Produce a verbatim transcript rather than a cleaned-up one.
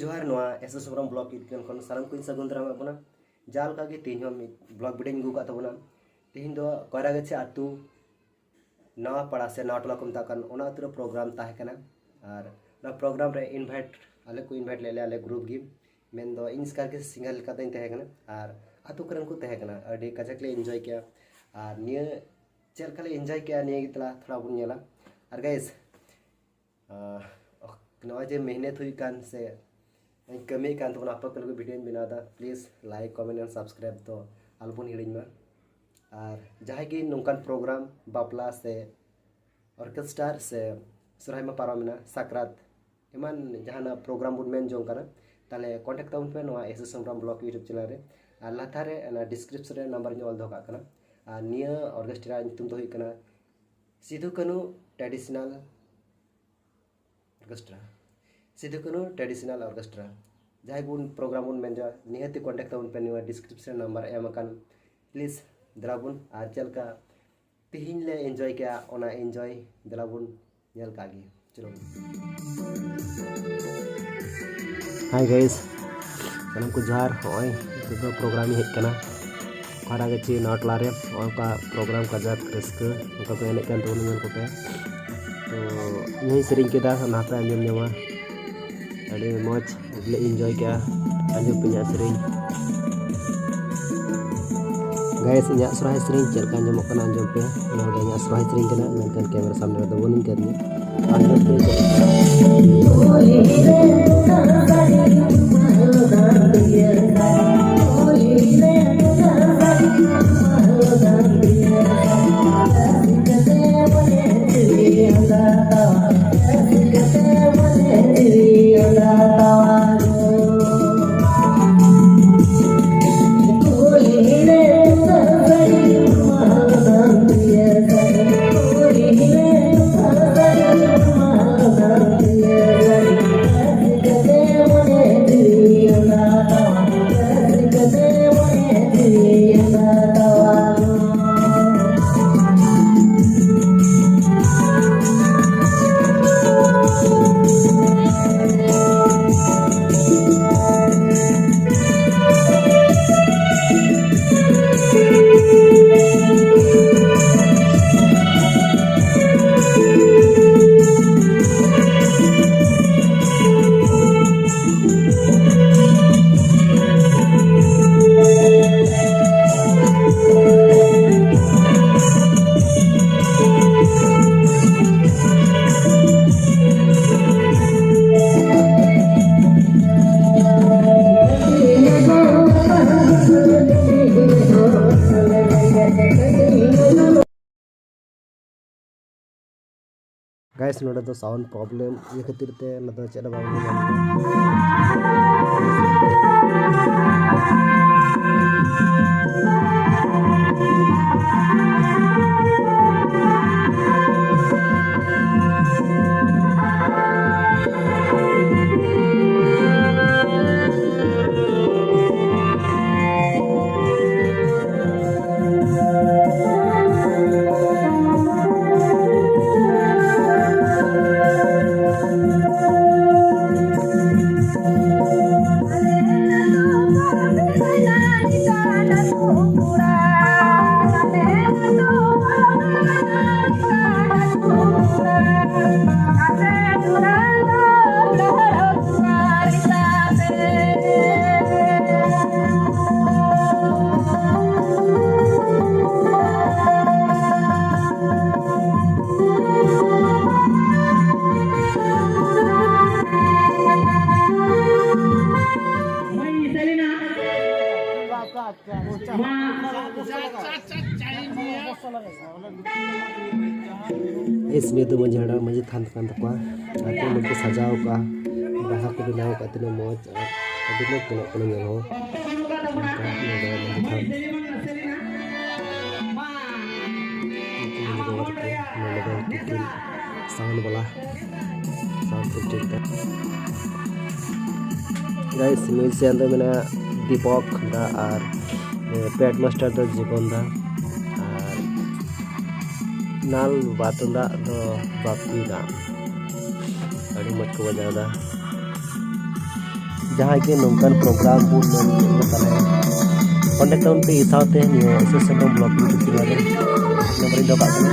ᱡᱚᱦᱟᱨ, ᱱᱚᱣᱟ S S Hembrom blog YouTube channel ᱠᱷᱚᱱ ᱥᱟᱱᱟᱢ ᱠᱚᱧ ᱥᱟᱹᱜᱩᱱ ᱫᱟᱨᱟᱢᱮᱫ ᱵᱚᱱᱟ᱾ ᱡᱟᱦᱟᱸ ᱞᱮᱠᱟ ᱜᱮ ᱛᱮᱦᱮᱧ ᱦᱚᱸ ᱢᱤᱫ ᱵᱞᱚᱜ ᱵᱷᱤᱰᱤᱭᱳᱧ ᱟᱹᱜᱩ ᱟᱠᱟᱫ ᱛᱟᱵᱚᱱᱟ᱾ ᱛᱮᱦᱮᱧ ᱫᱚ ᱠᱚᱭᱨᱟᱜᱟᱹᱪᱷᱤ ᱟᱹᱛᱩ ᱱᱟᱣᱟ ᱯᱟᱲᱟ ᱥᱮ ᱱᱟᱣᱟ ᱴᱚᱞᱟ ᱠᱚ ᱢᱮᱛᱟᱜ ᱠᱟᱱ, ᱚᱱᱟ ᱟᱹᱛᱩ ᱨᱮ ᱯᱨᱳᱜᱨᱟᱢ ᱛᱟᱦᱮᱸ ᱠᱟᱱᱟ᱾ ᱟᱨ ᱚᱱᱟ ᱯᱨᱳᱜᱨᱟᱢ ᱨᱮ ᱤᱱᱵᱷᱟᱭᱤᱴ, ᱟᱞᱮ ᱠᱚ ᱤᱱᱵᱷᱟᱭᱤᱴ ᱞᱮᱫ ᱞᱮᱭᱟ, ᱟᱞᱮ ᱜᱨᱩᱯ ᱜᱮ᱾ ᱢᱮᱱᱫᱚ ᱤᱧ ᱮᱥᱠᱟᱨ ᱜᱮ ᱥᱤᱝᱜᱟᱨ ᱞᱮᱠᱟᱛᱮᱧ ᱛᱟᱦᱮᱸ ᱠᱟᱱᱟ ᱟᱨ ᱟᱹᱛᱩ ᱠᱚᱨᱮᱱ ᱠᱚ ᱛᱟᱦᱮᱸ ᱠᱟᱱᱟ᱾ ᱟᱹᱰᱤ ᱠᱟᱡᱟᱠ ᱞᱮ ᱤᱱᱡᱚᱭ ᱠᱮᱜᱼᱟ᱾ ᱟᱨ ᱱᱤᱭᱟᱹ ᱪᱮᱫ ᱞᱮᱠᱟ ᱞᱮ ᱤᱱᱡᱚᱭ ᱠᱮᱜᱼᱟ, ᱱᱤᱭᱟᱹ ᱜᱮ ᱛᱟᱞᱟ ᱛᱷᱚᱲᱟ ᱵᱚᱱ ᱧᱮᱞᱟ᱾ ᱟᱨ ᱜᱟᱭᱤᱥ, ᱱᱚᱜᱼᱚᱭ ᱡᱮ ᱢᱮᱦᱱᱮᱛ ᱦᱩᱭᱩᱜ ᱠᱟᱱ ᱥᱮ ᱠᱟᱹᱢᱤᱭᱮᱫ ᱠᱟᱱ ᱛᱟᱵᱚᱱᱟ, ᱟᱯᱮ ᱠᱚ ᱞᱟᱹᱜᱤᱫ ᱵᱷᱤᱰᱤᱭᱳᱧ ᱵᱮᱱᱟᱣ ᱮᱫᱟ᱾ Please like, comment and subscribe ᱫᱚ ᱟᱞᱚᱵᱚᱱ ᱦᱤᱲᱤᱧ ᱢᱟ᱾ ᱟᱨ ᱡᱟᱦᱟᱸᱭ ᱜᱮ ᱱᱚᱝᱠᱟᱱ ᱯᱨᱳᱜᱨᱟᱢ, ᱵᱟᱯᱞᱟ ᱥᱮ ᱚᱨᱠᱮᱥᱴᱟᱨ ᱥᱮ ᱥᱚᱨᱦᱟᱭ ᱢᱟ ᱯᱟᱨᱚᱢᱮᱱᱟ, ᱥᱟᱠᱨᱟᱛ ᱮᱢᱟᱱ ᱡᱟᱦᱟᱱᱟᱜ ᱯᱨᱳᱜᱨᱟᱢ ᱵᱚᱱ ᱢᱮᱱ ᱡᱚᱝ ᱠᱟᱱᱟ, ᱛᱟᱦᱚᱞᱮ ᱠᱚᱱᱴᱟᱠᱴ ᱛᱟᱵᱚᱱ ᱯᱮ ᱱᱚᱣᱟ S S Hembrom blog YouTube channel ᱨᱮ᱾ ᱟᱨ ᱞᱟᱛᱟᱨ ᱨᱮ ᱚᱱᱟ ᱰᱤᱥᱠᱨᱤᱯᱥᱚᱱ ᱨᱮ ᱱᱟᱢᱵᱟᱨ ᱤᱧ ᱚᱞ ᱫᱚᱦᱚ ᱠᱟᱜ ᱠᱟᱱᱟ᱾ ᱟᱨ ᱱᱤᱭᱟᱹ ᱚᱨᱠᱮᱥᱴᱨᱟ ᱧᱩᱛᱩᱢ ᱫᱚ ᱦᱩᱭᱩᱜ ᱠᱟᱱᱟ Sidhu Kanhu traditional orchestra, Sidhu Kanhu traditional orchestra. ᱡᱟᱦᱟᱸᱭ ᱵᱚᱱ ᱯᱨᱳᱜᱨᱟᱢ ᱵᱚᱱ ᱢᱮᱱ ᱡᱚᱜᱼᱟ, ᱱᱤᱦᱟᱹᱛ ᱜᱮ ᱠᱚᱱᱴᱟᱠᱴ ᱛᱟᱵᱚᱱ ᱯᱮ, ᱱᱤᱭᱟᱹ ᱰᱤᱥᱠᱨᱤᱯᱥᱚᱱ ᱨᱮ ᱱᱟᱢᱵᱟᱨ ᱮᱢ ᱟᱠᱟᱱ᱾ ᱯᱞᱤᱡᱽ ᱫᱮᱞᱟ ᱵᱚᱱ, ᱟᱨ ᱪᱮᱫ ᱞᱮᱠᱟ ᱛᱤᱦᱤᱧ ᱞᱮ ᱮᱱᱡᱚᱭ ᱠᱮᱜᱼᱟ, ᱚᱱᱟ ᱮᱱᱡᱚᱭ ᱫᱮᱞᱟ ᱵᱚᱱ ᱧᱮᱞ ᱠᱟᱜ ᱜᱮ᱾ ᱪᱚᱞᱚ᱾ ᱦᱟᱭ ᱜᱟᱭᱤᱥ, ᱥᱟᱱᱟᱢ ᱠᱚ ᱡᱚᱦᱟᱨ᱾ ᱦᱚᱸᱜᱼᱚᱭ ᱱᱤᱛᱚᱜ ᱫᱚ ᱯᱨᱳᱜᱨᱟᱢ ᱦᱮᱡ ᱠᱟᱱᱟ᱾ ᱠᱚᱭᱨᱟᱜᱟᱹᱪᱷᱤ ᱱᱟᱣᱟ ᱴᱚᱞᱟ ᱨᱮ ᱱᱚᱜᱼᱚᱭ ᱱᱚᱝᱠᱟ ᱯᱨᱳᱜᱨᱟᱢ, ᱠᱟᱡᱟᱠ ᱨᱟᱹᱥᱠᱟᱹ, ᱱᱚᱝᱠᱟ ᱠᱚ ᱮᱱᱮᱡ ᱠᱟᱱ ᱛᱟᱵᱚᱱᱟ, ᱧᱮᱞ ᱠᱚᱯᱮ᱾ ᱛᱚ ᱤᱧ ᱦᱚᱸᱧ ᱥᱮᱨᱮᱧ ᱠᱮᱫᱟ, ᱚᱱᱟ ᱯᱮ ᱟᱸᱡᱚᱢ ᱧᱟᱢᱟ᱾ ᱟᱹᱰᱤ ᱢᱚᱡᱽ, ᱟᱹᱰᱤ ᱞᱮ ᱤᱱᱡᱚᱭ ᱠᱮᱜᱼᱟ᱾ ᱟᱸᱡᱚᱢ ᱯᱮ ᱤᱧᱟᱹᱜ ᱥᱮᱨᱮᱧ᱾ ᱜᱟᱭᱤᱥ, ᱤᱧᱟᱹᱜ ᱥᱚᱨᱦᱟᱭ ᱥᱮᱨᱮᱧ ᱪᱮᱫ ᱞᱮᱠᱟ ᱟᱸᱡᱚᱢᱚᱜ ᱠᱟᱱᱟ, ᱟᱸᱡᱚᱢ ᱯᱮ᱾ ᱱᱚᱣᱟ ᱫᱚ ᱤᱧᱟᱹᱜ ᱥᱚᱨᱦᱟᱭ ᱥᱮᱨᱮᱧ ᱠᱟᱱᱟ, ᱢᱮᱱᱠᱷᱟᱱ ᱠᱮᱢᱮᱨᱟ ᱥᱟᱢᱱᱮ ᱨᱮᱫᱚ ᱵᱟᱹᱱᱩᱧ ᱠᱟᱹᱫᱤᱧᱟ᱾ ᱟᱸᱡᱚᱢ ᱯᱮ ᱪᱮᱫ ᱞᱮᱠᱟ᱾ Guys, ᱱᱚᱰᱮ ᱫᱚ sound problem ᱤᱭᱟᱹ ᱠᱷᱟᱹᱛᱤᱨ ᱛᱮ ᱱᱚᱰᱮ ᱫᱚ ᱪᱮᱫ ᱦᱚᱸ ᱵᱟᱝ ᱟᱸᱡᱚᱢᱚᱜ ᱠᱟᱱᱟ᱾ ᱤᱥ ᱱᱤᱭᱟᱹ ᱫᱚ ᱢᱟᱹᱡᱷᱤ ᱦᱟᱲᱟᱢ ᱢᱟᱹᱡᱷᱤ ᱛᱷᱟᱱ ᱠᱟᱱ ᱛᱟᱠᱚᱣᱟ᱾ ᱟᱹᱰᱤ ᱢᱚᱡᱽ ᱠᱚ ᱥᱟᱡᱟᱣ ᱠᱟᱜᱼᱟ, ᱵᱟᱦᱟ ᱠᱚ ᱵᱮᱱᱟᱣ ᱠᱟᱜᱼᱟ, ᱛᱤᱱᱟᱹᱜ ᱢᱚᱡᱽ᱾ ᱟᱨ ᱟᱹᱰᱤ ᱢᱚᱡᱽ ᱧᱮᱞᱚᱜ ᱠᱟᱱᱟ ᱧᱮᱞ ᱦᱚᱸ᱾ ᱚᱱᱠᱟ ᱱᱚᱰᱮ ᱢᱟᱹᱡᱷᱤ ᱛᱷᱟᱱ᱾ ᱩᱱᱠᱩ ᱢᱟᱹᱡᱷᱤ ᱵᱟᱵᱟ ᱛᱟᱠᱚ ᱱᱚᱰᱮ ᱫᱚ ᱩᱱᱠᱤᱱ sound ᱵᱟᱞᱟ, sound system ᱛᱮ᱾ Guys, musician ᱫᱚ ᱢᱮᱱᱟᱜᱼᱟ ᱫᱤᱯᱚᱠ ᱫᱟ ᱟᱨ, ᱮ, pad master ᱫᱚ ᱡᱤᱵᱚᱱ ᱫᱟ ᱟᱨ ᱱᱟᱞ ᱵᱟ ᱛᱩᱢᱫᱟᱜ ᱫᱚ ᱵᱟᱯᱤ ᱫᱟ᱾ ᱟᱹᱰᱤ ᱢᱚᱡᱽ ᱠᱚ ᱵᱟᱡᱟᱣ ᱫᱟ᱾ ᱡᱟᱦᱟᱸᱭ ᱜᱮ ᱱᱚᱝᱠᱟᱱ program ᱵᱚᱱ ᱢᱮᱱ ᱠᱮᱫ ᱠᱚ ᱛᱟᱞᱮ, contact ᱛᱟᱵᱚᱱ ᱯᱮ ᱤᱧ ᱥᱟᱶᱛᱮ ᱱᱤᱭᱟᱹ ᱥᱩᱨ ᱥᱮᱱ ᱵᱞᱚᱜ YouTube channel ᱨᱮ number ᱤᱧ ᱫᱚᱦᱚ ᱠᱟᱜ ᱠᱟᱱᱟ᱾